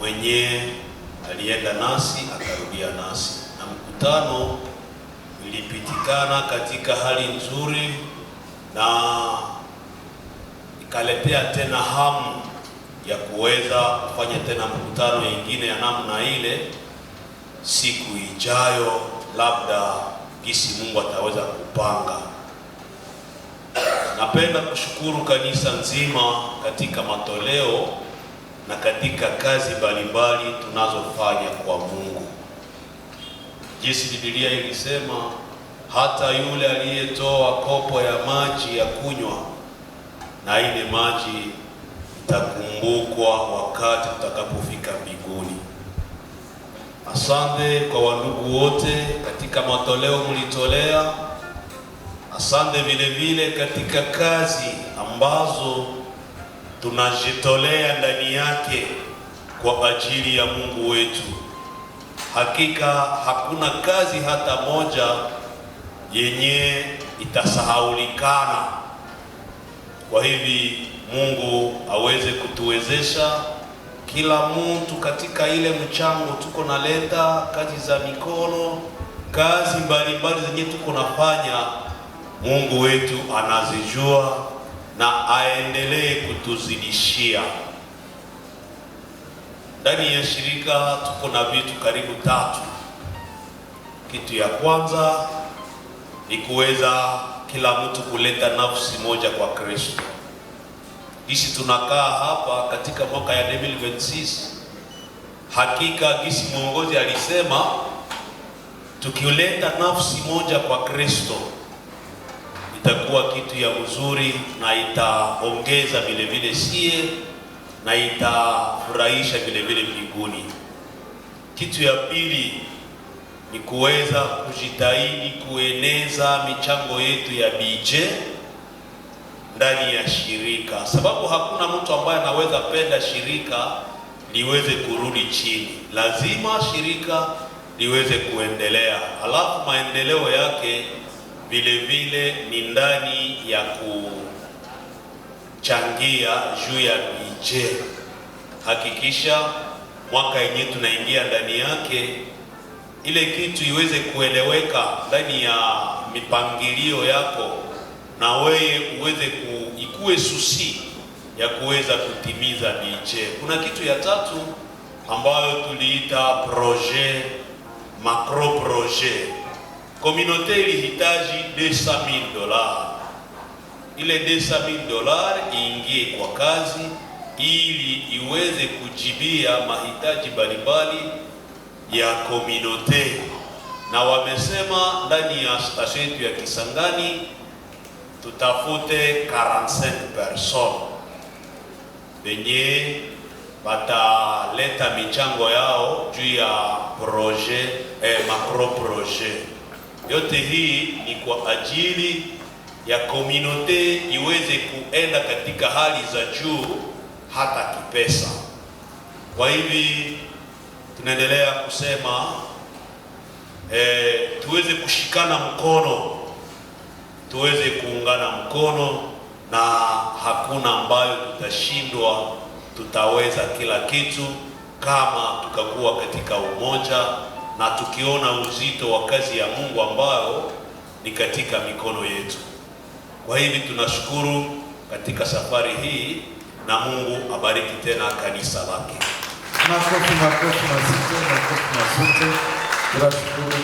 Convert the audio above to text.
Mwenye alienda nasi akarudia nasi, na mkutano ilipitikana katika hali nzuri na ikaletea tena hamu ya kuweza kufanya tena mkutano ingine ya namna ile siku ijayo, labda gisi Mungu ataweza kupanga. Napenda kushukuru kanisa nzima katika matoleo na katika kazi mbalimbali tunazofanya kwa Mungu. Jinsi Biblia ilisema, hata yule aliyetoa kopo ya maji ya kunywa, na ile maji itakumbukwa wakati tutakapofika mbinguni. Asante kwa wandugu wote katika matoleo mlitolea. Asante vile vile katika kazi ambazo tunajitolea ndani yake kwa ajili ya Mungu wetu. Hakika hakuna kazi hata moja yenye itasahaulikana. Kwa hivi Mungu aweze kutuwezesha kila mtu katika ile mchango tuko naleta, kazi za mikono, kazi mbalimbali zenye tuko nafanya, Mungu wetu anazijua na aendelee kutuzidishia. Ndani ya shirika tuko na vitu karibu tatu. Kitu ya kwanza ni kuweza kila mtu kuleta nafsi moja kwa Kristo. Gisi tunakaa hapa katika mwaka ya 2026, hakika gisi mwongozi alisema tukileta nafsi moja kwa Kristo itakuwa kitu ya mzuri na itaongeza vile vile sie na itafurahisha vile vile mbinguni. Kitu ya pili ni kuweza kujitahidi kueneza michango yetu ya budget ndani ya shirika, sababu hakuna mtu ambaye anaweza penda shirika liweze kurudi chini. Lazima shirika liweze kuendelea, alafu maendeleo yake vile vile ni ndani ya kuchangia juu ya budget. Hakikisha mwaka yenyewe tunaingia ndani yake, ile kitu iweze kueleweka ndani ya mipangilio yako, na wewe uweze ikuwe souci ya kuweza kutimiza budget. Kuna kitu ya tatu ambayo tuliita projet macro projet. Communauté ilihitaji $200,000. Ile $200,000 iingie kwa kazi ili iweze kujibia mahitaji mbalimbali ya communauté, na wamesema ndani ya station yetu ya Kisangani tutafute 45 personnes benye bataleta michango yao juu ya projet macro projet. Yote hii ni kwa ajili ya communauté iweze kuenda katika hali za juu hata kipesa. Kwa hivi tunaendelea kusema tuweze kushikana mkono, tuweze kuungana mkono, na hakuna ambayo tutashindwa, tutaweza kila kitu kama tukakuwa katika umoja na tukiona uzito wa kazi ya Mungu ambayo ni katika mikono yetu. Kwa hivi tunashukuru katika safari hii na Mungu abariki tena kanisa lake. Makofi, makofi mazito, makofi mazito. Tunashukuru.